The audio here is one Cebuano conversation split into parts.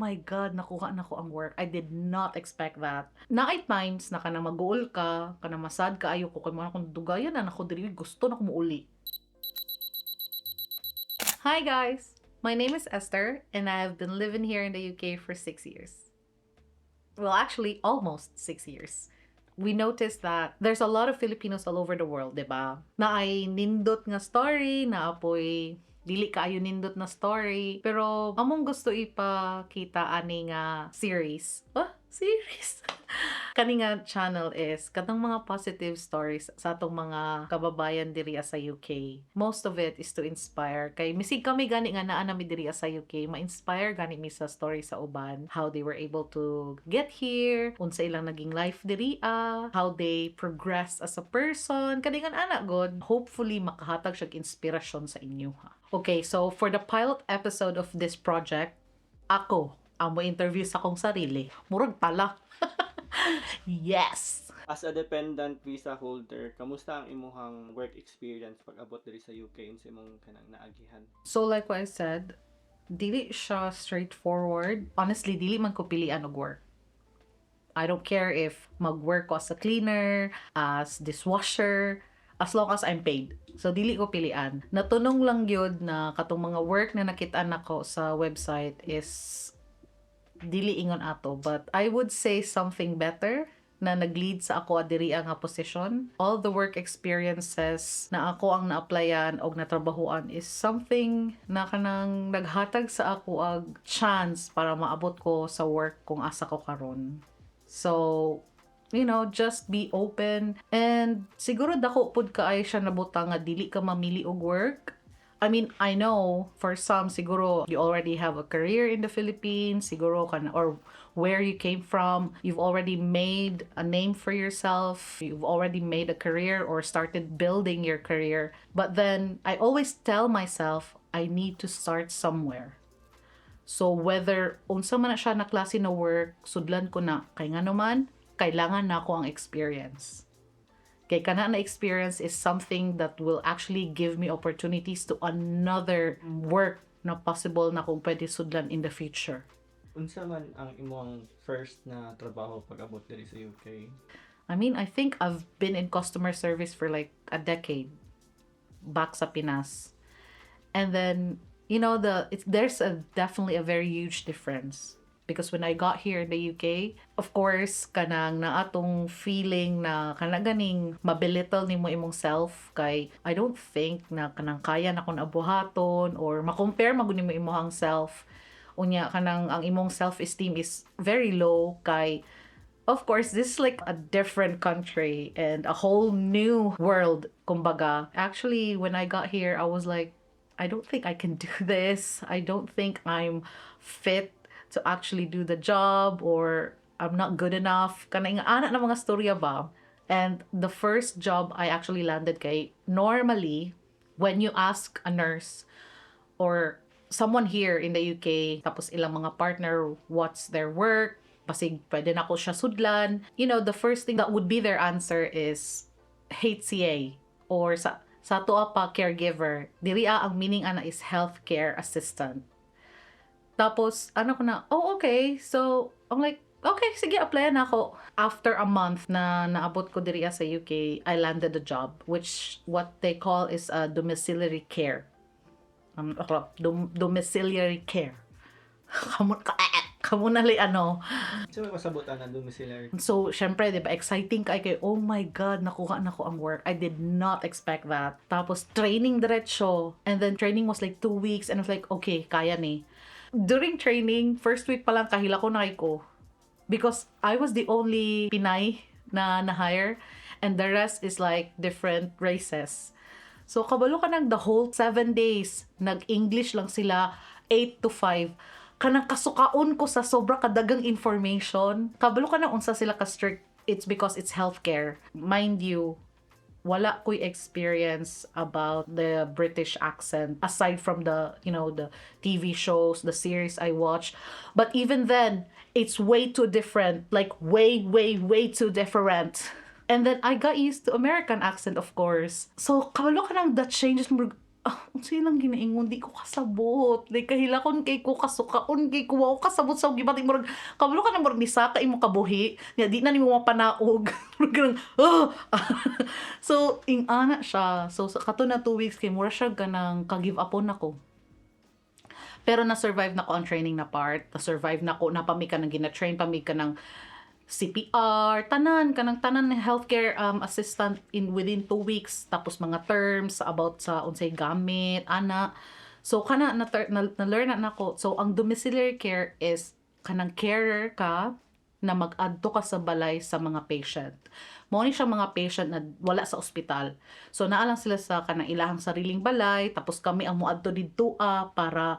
my God, nakuha nako ang work. I did not expect that. Naay times na kanang maguol ka, kanang ma-sad kaayo ko kay mo kung dugayan na nako diri, gusto na ko muuli. Hi guys, my name is Esther and I have been living here in the UK for 6 years. Well, actually, almost 6 years. We noticed that there's a lot of Filipinos all over the world, diba? Naay nindot nga story, naa poy dili kaayo nindot na story. Pero among gusto ipakita ani nga series. Oh, series. Kani nga channel is katong mga positive stories sa atong mga kababayan diri sa UK. Most of it is to inspire kay misig kami gani nga naa nami diri sa UK, ma-inspire gani mi sa story sa uban, how they were able to get here, unsa ilang naging life diri, how they progress as a person, kani nga ana god. Hopefully makahatag siya inspirasyon sa inyo ha. Okay, so for the pilot episode of this project, ako ang mo interview sa akong sarili. Murag pala. Yes. As a dependent visa holder, kamusta ang imuhang work experience pag abot diri sa UK, unsa imong kanang naagihan? So like what I said, dili siya straightforward. Honestly, dili man ko pilian og work. I don't care if mag-work ko as a cleaner, as dishwasher, as long as I'm paid. So dili ko pilian. Natunong lang gyud na katong mga work na nakit-an nako sa website is dili ingon ato, but I would say something better na nag-lead sa ako diri nga position. All the work experiences na ako ang na-applyan og natrabahuan is something na kanang naghatag sa ako ag chance para maabot ko sa work kung asa ko karon. So, just be open and siguro dako pud kaayo siya nabutang nga dili ka mamili og work. I mean, I know for some, siguro you already have a career in the Philippines, siguro kan or where you came from, you've already made a name for yourself, you've already made a career or started building your career. But then I always tell myself I need to start somewhere. So whether unsa man na siya na klase na work, sudlan ko na kay ngano man kailangan nako ang experience. Kay kana na experience is something that will actually give me opportunities to another work na possible na kung pwede sudlan in the future. Unsa man ang imong first na trabaho pag abot diri sa UK? I mean, I think I've been in customer service for like a decade back sa Pinas. And then, the it's there's a definitely a very huge difference because when I got here in the UK, of course, kanang naa tong feeling na kana ganing ma-belittle nimo imong self kay I don't think na kanang kaya na kon abuhaton or ma-compare man gud nimo imong self. Unya kanang ang imong self-esteem is very low kay of course, this is like a different country and a whole new world, kumbaga. Actually, when I got here, I was like, "I don't think I can do this. I don't think I'm fit to actually do the job or I'm not good enough." Kanang ana na mga storya ba? And the first job I actually landed kay normally when you ask a nurse or someone here in the UK, tapos ilang mga partner, what's their work, basig pwede na ko siya sudlan. The first thing that would be their answer is HCA or sa ato pa caregiver. Diri ang meaning ana is healthcare assistant. Tapos, ano ko na, "Oh, okay." So, I'm like, "Okay, sige, apply na ako." After a month na naabot ko diri sa UK, I landed a job, which what they call is a domiciliary care. Domiciliary care. Kamo, ka, kamo na li ano. So may pasabutan na domiciliary. So, syempre, di ba, exciting kay kay, oh my God, nakuha na ko ang work. I did not expect that. Tapos, training diretso. And then, training was like 2 weeks. And I was like, "Okay, kaya ni." During training, first week pa lang, kahilakon na ko. Because I was the only Pinay na na-hire. And the rest is like different races. So, kabalo ka nang the whole 7 days, nag-English lang sila, 8 to 5. Kanang kasukaon ko sa sobra kadagang information. Kabalo ka nang unsa sila ka-strict. It's because it's healthcare. Mind you, wala ko'y experience about the British accent aside from the TV shows, the series I watch. But even then, it's way too different. Like way, way, way too different. And then I got used to American accent, of course. So, kabalo ka nang that changes. Murag, Ah, unsa ilang ginaingon, di ko kasabot. Like, kahilakon kay ko, kasukaon kay ko, wa ko kasabot sa gibati. Murag, kabalo ka na murag nisaka imo kabuhi. Nya di na nimo mapanaog. Murag kanang, oh! So, ing-ana siya. So, sa kato na 2 weeks kay mura siya kanang ka-give upon nako. Pero na-survive na ko ang training na part. Na-survive na ko, napami ka ng gina-train, pami ka ng CPR, tanan, kanang tanan na healthcare assistant in within 2 weeks. Tapos mga terms about sa unsay gamit, ana. So kana na learn na nako. So ang domiciliary care is kanang carer ka na mag-adto ka sa balay sa mga patient. Mao ni siya mga patient na wala sa ospital. So naa lang sila sa kanang ilahang sariling balay, tapos kami ang moadto didto para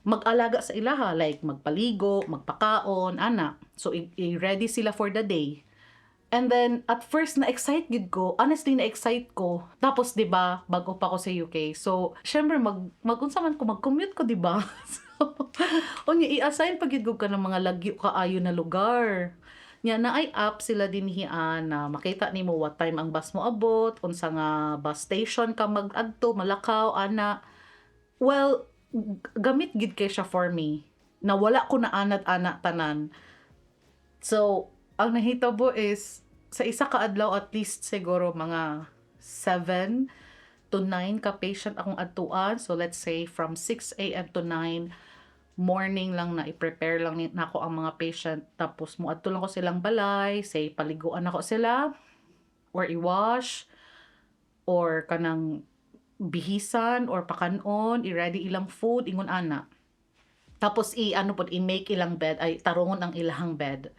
mag-alaga sa ilaha, like magpaligo, magpakaon, ana. So i-ready sila for the day. And then at first na-excite gid ko. Honestly, na-excite ko. Tapos 'di ba, bago pa ako sa UK. So syempre mag unsa man ko, mag-commute ko, 'di ba? So unya i-assign pa gid ko ka ng mga lagyo kaayo na lugar. Nya naay app sila dinhi na makita nimo what time ang bus mo abot, unsa nga bus station ka mag-adto, malakaw ana. Well, gamit gid kay siya for me. Na wala ko na anad ana tanan. So, ang nahitabo is sa isa ka adlaw, at least siguro mga 7 to 9 ka patient akong adtuan. So let's say from 6 a.m. to 9 morning lang na i-prepare lang nako ang mga patient, tapos moadto lang ko silang balay, say paliguan nako sila or i-wash or kanang bihisan or pakanon, i-ready ilang food, ingon ana. Tapos i ano pod, i-make ilang bed, ay tarungon ang ilahang bed.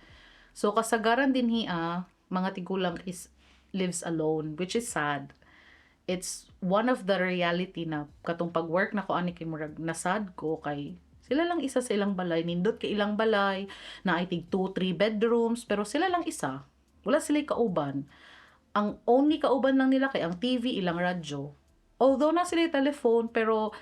So kasagaran dinhi mga tigulang is lives alone, which is sad. It's one of the reality na katong pag-work nako ani kay murag nasad ko kay sila lang isa sa ilang balay, nindot kay ilang balay, na ay tig 2, 3 bedrooms, pero sila lang isa. Wala sila kauban. Ang only kauban lang nila kay ang TV, ilang radyo. Although na sila telephone, pero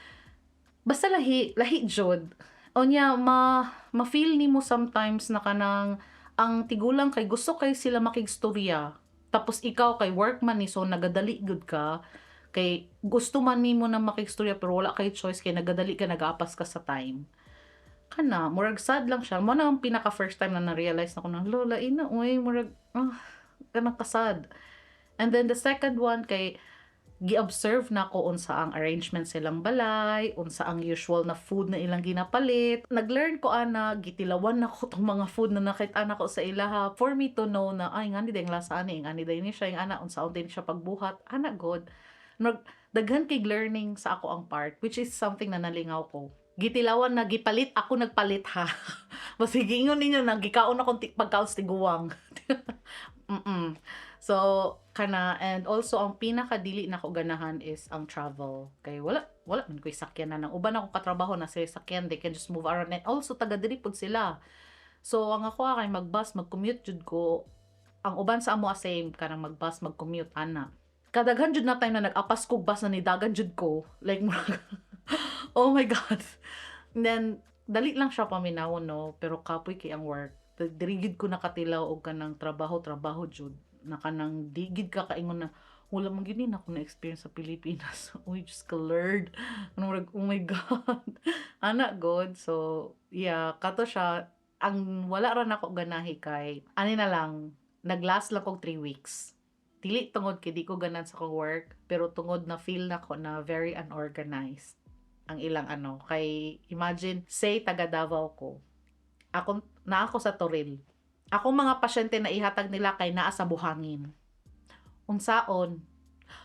basta lahi, lahi jud. Onya ma ma-feel nimo sometimes na kanang ang tigulang kay gusto kay sila makigstorya. Tapos ikaw kay work man ni, so nagadali gud ka kay gusto man nimo na makigstorya, pero wala kay choice kay nagadali ka, nagaapas ka sa time. Kana murag sad lang siya. Mo na ang pinaka first time na na-realize nako na lola ina oy, murag kanang kasad. And then the second one kay gi-observe nako unsa ang arrangement silang balay, unsa ang usual na food na ilang ginapalit. Nag-learn ko ana, gitilawan nako tong mga food na nakita nako sa ilaha for me to know na ay ngani day ang lasa ani, ngani day ni siya, yung ana unsa din siya pagbuhat, ana god. Nag daghan kay learning sa ako ang part, which is something na nalingaw ko. Gitilawan na gipalit ako, nagpalit ha. Basig ingon ninyo na gikaon akong pagkaon sa tiguang. So kana, and also ang pinakadili nako ganahan is ang travel. Kay wala man ko'y sakyan na nang uban akong katrabaho na sila sakyan, they can just move around, and also taga diri pud sila. So ang ako kay mag-bus, mag-commute jud ko. Ang uban sa amo same kanang mag-bus, mag-commute ana. Kadaghan jud na time na nag-apas kog bus na nidagan jud ko. Like murag, oh my God. And then dali lang siya paminawon, no, pero kapoy kay ang work. Diri gid ko nakatilaw og kanang trabaho trabaho jud na kanang di gid ka kaingon na wala man gid ni ako na experience sa Pilipinas. Uy, just ka Lord. Ano, murag, oh my God. Ana god. So, yeah, kato siya ang wala ra nako ganahi kay ani na lang, naglast lang kog 3 weeks. Dili tungod kay di ko ganan sa akong work, pero tungod na feel nako na very unorganized ang ilang ano. Kay imagine, say taga Davao ko. Ako na ako sa Toril. Ako mga pasyente na ihatag nila kay naa sa Buhangin. Unsaon?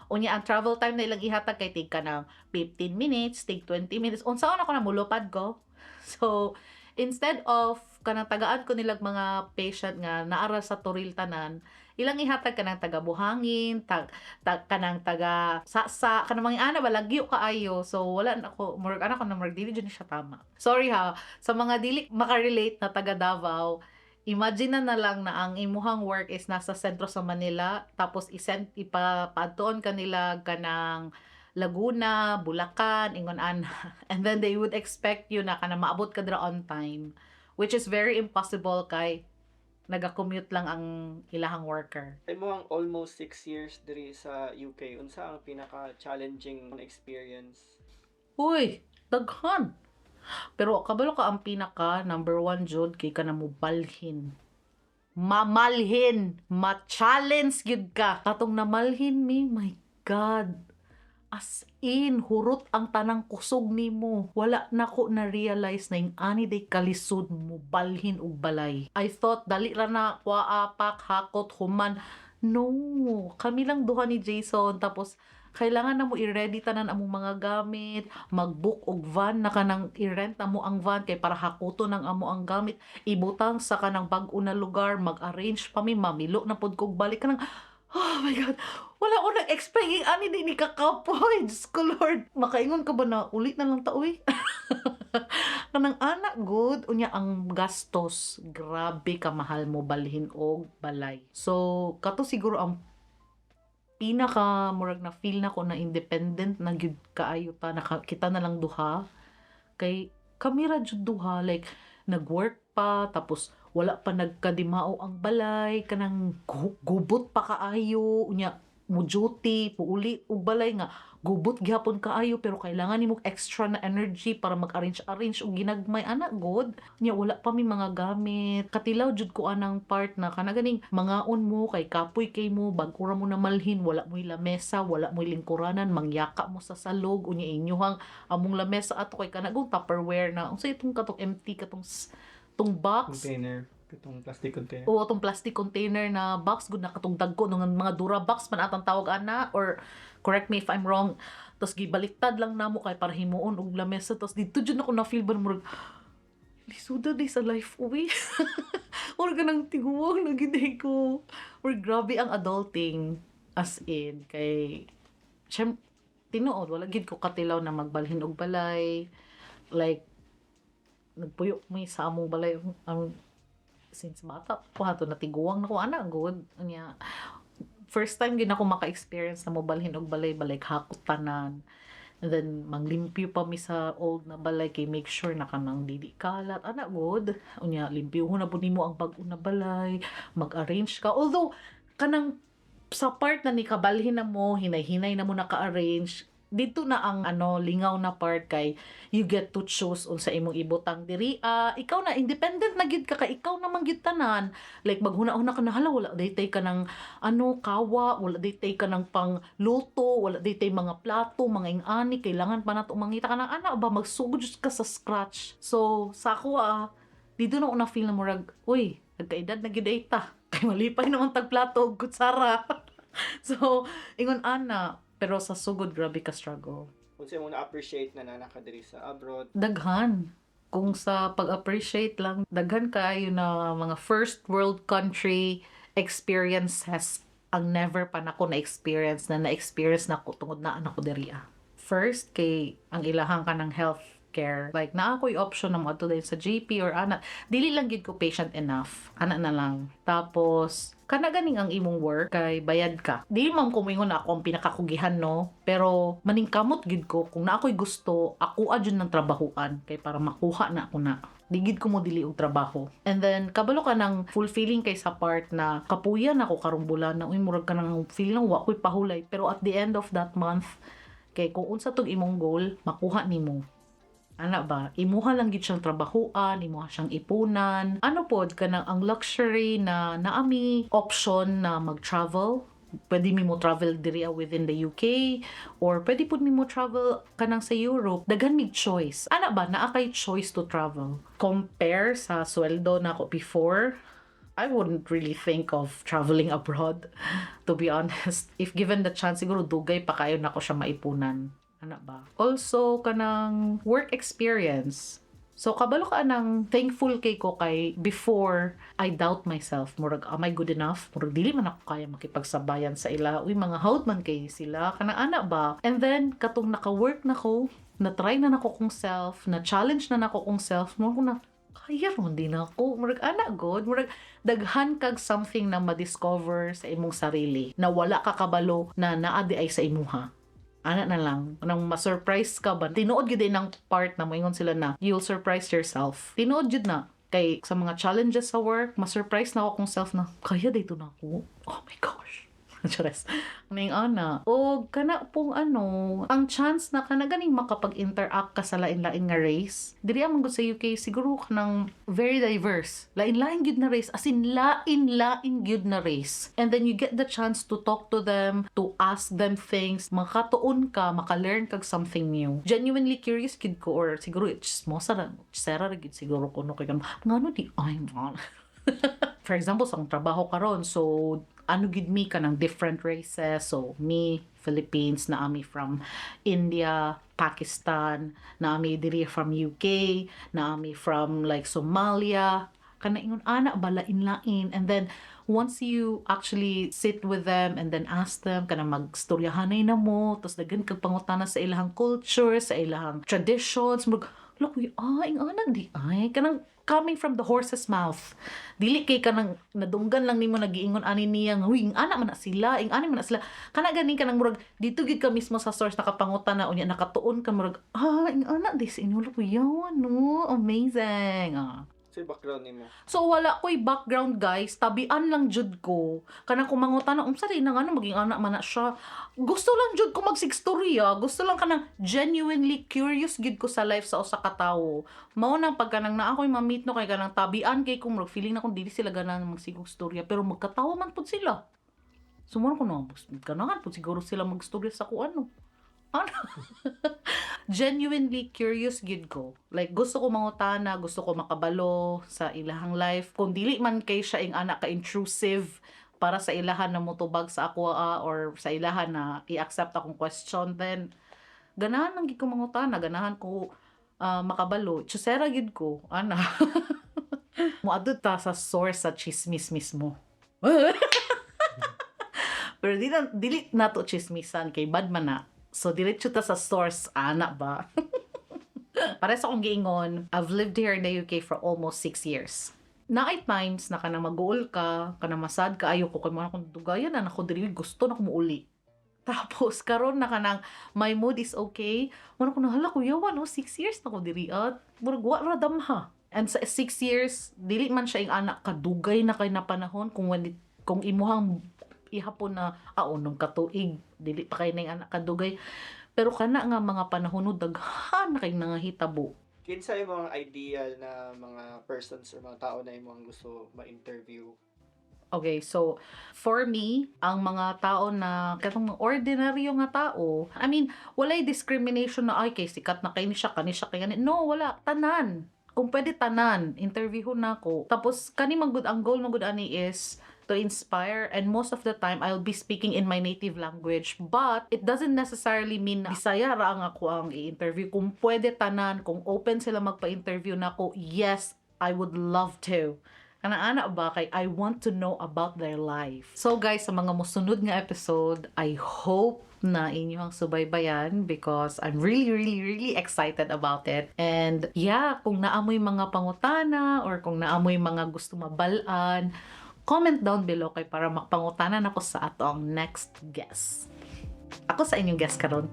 Unya ang travel time na ilang ihatag kay tig ka ng 15 minutes, tig 20 minutes. Unsaon ako na mulupad ko? So, instead of kanang tagaan ko nilag mga patient nga naara sa Toril tanan, ilang ihatag kanang taga Buhangin, kanang taga Sasa, kanang mga ana ba, lagyo kaayo. So wala na ako, murag ana ko na murag dili jud ni siya tama. Sorry ha, sa mga dili makarelate na taga Davao, imagine na lang na ang imuhang work is nasa sentro sa Manila, tapos isend ipapadtuon kanila kanang Laguna, Bulacan, ingon ana. And then they would expect you na kana maabot ka dira on time, which is very impossible kay Naga-commute lang ang ilahang worker. Imo ang almost 6 years diri sa UK, unsa ang pinaka challenging experience? Uy, daghan. Pero kabalo ka, ang pinaka number one jud kay ka na mobalhin. Mamalhin, ma-challenge gyud ka. Katong namalhin mi, my God. As in, hurot ang tanang kusog nimo. Wala na ko na-realize na yung ani day kalisod mo balhin og balay. I thought dali ra na, kuaa, pak, hakot, human. No, kami lang duha ni Jason, tapos kailangan na mo i-ready tanan among mga gamit, mag-book og van na kanang i-rent na mo ang van kay para hakuton ang amo ang gamit, ibutang sa kanang bag-o na lugar, mag-arrange pa mi, mamilo na pod kog balik, kanang oh my God, wala ko nag-expect yung ani di ni kakapoy. Diyos ko Lord. Makaingon ka ba na ulit na lang ta, uy? Kanang anak good. Unya ang gastos, grabe ka mahal mo balhin og balay. So, kato siguro ang pinaka murag na feel na ko na independent na gyud kaayo ta naka, kita na lang duha kay kami ra jud duha, like nag-work pa, tapos wala pa nagkadimao ang balay, kanang gubot pa kaayo. Unya mo duty, puuli og balay nga gubot gihapon kaayo, pero kailangan nimo extra na energy para mag-arrange arrange og ginagmay ana god. Nya wala pa mi mga gamit. Katilaw jud ko anang part na kana ganing mangaon mo kay kapoy kay mo, bag-o ra mo na malhin, wala mo'y lamesa, wala mo'y lingkuranan, mangyaka mo sa salog. Unya inyohang among lamesa ato kay kana gong Tupperware na unsa itong katong empty katong tong box. Container, katong plastic container. O atong plastic container na box gud na katong dagko ng mga Dura box man atang tawag ana, or correct me if I'm wrong. Tapos gibaliktad lang namo kay para himuon og lamesa. Tapos dito jud ako na feel ba murag lisuda di sa life, uwi. Or ganang tiguwang na gid ko, or grabe ang adulting, as in kay syem tinuod wala gid ko katilaw na magbalhin og balay. Like nagpuyo mi sa among balay ang since bata ko ato, natiguang na ko ana good. Unya first time gid ako maka-experience na mobalhin og balay, balay hakot tanan, and then manglimpyo pa mi sa old na balay kay make sure na kanang dili kalat ana good. Unya limpyohon na pud nimo ang bag-o na balay, mag-arrange ka. Although kanang sa part na nikabalhin na mo, hinay-hinay na mo naka-arrange dito na ang ano lingaw na part kay you get to choose unsa imong ibutang diri. Ah, ikaw na, independent na gid ka kay ikaw na man gid tanan. Like maghuna-huna ka na, hala, wala daytay ka ng ano kawa, wala daytay ka ng pang luto, wala daytay mga plato, mga ing-ani, kailangan pa nato mangita ka ng ana ba, magsugod jud ka sa scratch. So sa ako, ah, dito na ako na feel na murag, uy, nagkaedad na gid ay ta kay malipay naman tag plato ug kutsara. So ingon ana, pero sa sugod grabe ka struggle. Unsa mo na-appreciate na naa ka diri sa abroad? Daghan. Kung sa pag-appreciate lang, daghan kaayo na mga first world country experiences ang never pa nako na-experience na na-experience nako tungod naa na ko diri ah. First kay ang ilahang kanang health care. Like naa ko'y option na moadto dayon sa GP or ana. Dili lang gid ko patient enough. Ana na lang. Tapos kana ganing ang imong work kay bayad ka. Dili man ko moingon na ako ang pinakakugihan, no, pero maningkamot gid ko kung naa ko'y gusto, ako jud ng trabahuan kay para makuha na ako na. Di gid ko mo dili og trabaho. And then kabalo ka ng fulfilling kay sa part na kapuyan ako karong bulan na, uy, murag ka nang feeling wa ko'y pahulay, pero at the end of that month kay kung unsa tong imong goal makuha nimo. Ana ba, imuha lang gid siyang trabahuan, imuha siyang ipunan. Ano pod, kanang ang luxury na naami option na mag-travel. Pwede mi mo travel diri within the UK or pwede pud mi mo travel kanang sa Europe. Daghan mig choice. Ana ba, naa kay choice to travel. Compare sa sweldo nako before, I wouldn't really think of traveling abroad, to be honest. If given the chance, siguro dugay pa kayo nako siya maipunan. Ana ba? Also, kanang work experience. So, kabalo ka nang thankful kay ko kay before, I doubt myself. Murag, am I good enough? Murag, dili man ako kaya makipagsabayan sa ila. Uy, mga hawd man kay sila. Kanang ana ba? And then, katong naka-work na ko, na-try na nako kong self, na-challenge na nako kong self, murag ko na, kaya ron din ako. Murag, ana, good. Murag, daghan kag something na ma-discover sa imong sarili na wala ka kabalo na naa di ay sa imuha. Ana na lang. Nang ma-surprise ka ba? Tinuod gyud ng part na moingon sila na you'll surprise yourself. Tinuod jud na. Kay sa mga challenges sa work, ma-surprise na ako kung self na, kaya dito na ako. Oh my gosh. Chares. Ning ana. O kana pong ano, ang chance na kana ganing makapag-interact ka sa lain-lain nga race. Diri man gud sa UK siguro kanang very diverse. Lain-lain gyud na race, as in lain-lain gyud na race. And then you get the chance to talk to them, to ask them things, makatuon ka, maka-learn kag something new. Genuinely curious gyud ko or siguro it's mo sa sera ra gyud siguro ko no, kay ngano di ay man. For example, sa akong trabaho karon, so ano gid mi kanang different races. So me, Philippines, naa mi from India, Pakistan, naa mi diri from UK, naa mi from like Somalia, kana ingon ana ba, lain-lain. And then once you actually sit with them and then ask them, kana magstoryahanay na mo, tapos daghan kag pangutana sa ilahang culture, sa ilahang traditions, mag look, ah, ing ana di ay kanang coming from the horse's mouth, dili kay kanang nadunggan lang nimo nagiingon ani niya nga, "Uy, ing ana man na sila, ing ani man na sila." Kana ganing kanang murag dito gyud ka mismo sa source nakapangutana, unya nakatuon ka, murag, "Ah, ing ana di sa inyo kuya, no, amazing, ah." Sa background nimo? So wala ko'y background, guys, tabian lang jud ko. Kanang kung mangutana unsa rin nga ano maging ana man na siya. Gusto lang jud ko magsigstorya, gusto lang kanang genuinely curious gid ko sa life sa usa ka tawo. Mao nang pag kanang naa ko'y ma-meet no, kay kanang tabian kay kung murag feeling na kung dili sila ganahan magsigog storya, pero magkatawa man pud sila. So mo ko na ganahan pud siguro sila magstorya sa kung ano. Ano? Genuinely curious gid ko. Like gusto ko mangutana, gusto ko makabalo sa ilahang life. Kung dili man kay siya ing ana ka intrusive para sa ilahan na motubag sa ako or sa ilahan na i-accept akong question, then ganahan lang gid ko mangutana, ganahan ko makabalo. Chusera gid ko, ana. Moadto ta sa source sa chismis mismo. Pero di na, dili nato chismisan kay bad man na. So diretso ta sa source, ana ba? Para sa akong giingon, I've lived here in the UK for almost 6 years. Naay times na kanang mag-uol ka, kanang masad ka, ayo ko kay mo akong dugayan na nako diri, gusto na ko muuli. Tapos karon na kanang my mood is okay. Mura ko na, hala kuya, no, 6 years na ko diri at murag wa ra damha. And sa 6 years, dili man siya ing anak kadugay na kay na panahon kung when kung imuhang ihapon na 6 ka tuig, dili pa kay ning anak kadugay, pero kana nga mga panahon no, daghan na kay nangahitabo. Kinsa imong ideal na mga persons or mga tao na imong gusto ma-interview? Okay, so for me, ang mga tao na katong mga ordinaryo nga tao, I mean, walay discrimination na ay kay sikat na kay ni siya, kani siya, kay gani. No, wala, tanan. Kung pwede tanan, interviewon nako. Tapos kani man gud, ang goal man gud ani is to inspire, and most of the time I'll be speaking in my native language, but it doesn't necessarily mean na Bisaya ra ang ako ang i-interview. Kung pwede tanan, kung open sila magpa-interview nako, yes, I would love to. Kana ana ba, kay I want to know about their life. So guys, sa mga musunod nga episode, I hope na inyong subaybayan because I'm really, really, really excited about it. And yeah, kung naa moy mga pangutana or kung naa moy mga gusto mabalaan, comment down below kay para makpangutanan ako sa ato ang next guest. Ako sa inyong guest karon.